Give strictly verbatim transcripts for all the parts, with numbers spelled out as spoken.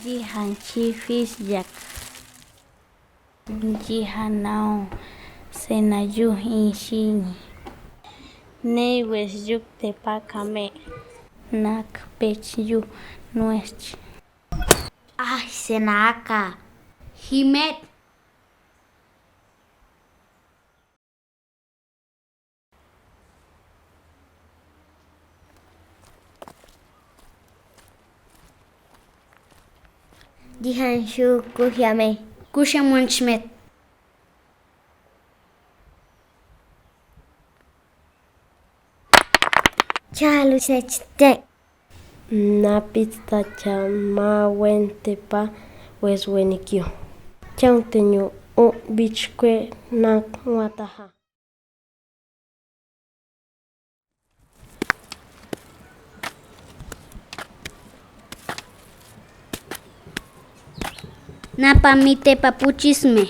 Yijan chi fis yak. Yijan nau Sena yu insiñi. Neiwes yuk te pakame. Nak pech yu nuesch. Ay, Sena aka. Himet. Yijan shu kuxiame. Kuxia munch met. Cha lucha chite. Na pits ta cha ma wen te pa wes wenik yu. Cha un te ñu u bich kue nak wataha. Na pa mi te pa puchis me.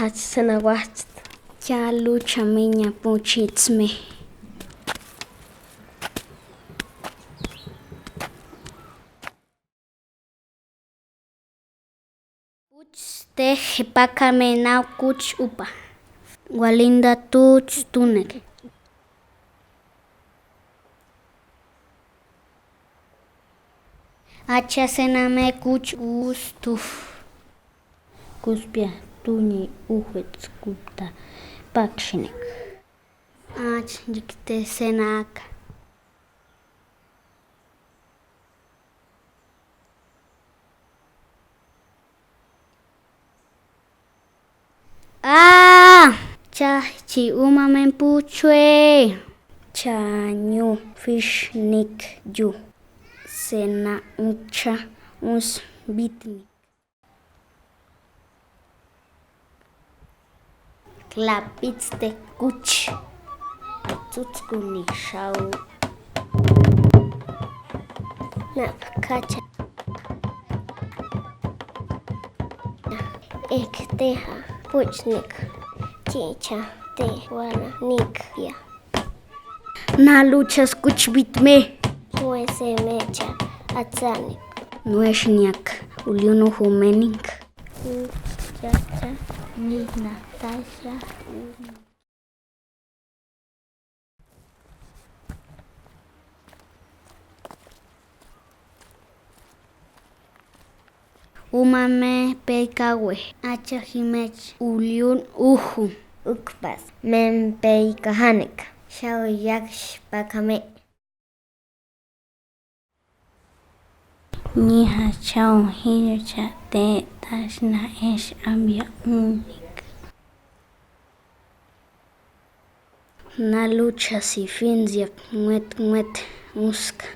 Ach Sena wach. Cha lucha me ña puchits me. Puch te jepakame nau kuch upa. Walinda tuch tunek. Acha Sena me kuch ustuf. Kuspia tuñi uhuets kupta pakshinek. Ach yik te Sena aka. Aa! Cha chi umamen puchue. Cha ñu fishnik yu. Sena ucha us bitnik. Klapits te kuch. Tuts kuni shau. Nap kacha. Ek teha puchnik. Chicha te wala nik ya. Na luchas kuch bit me. Muese mecha atsanik. Nuesh ñak uliunu humenik. Chacha ni Natasha. Umame peikawe, acha himech uliun uhu. Ukpas, men peikahanek, shau yaksh pakame. Ñiha chau hiyo cha te tashna esh ambia unik. Na lucha si finziak ngwet ngwet uska.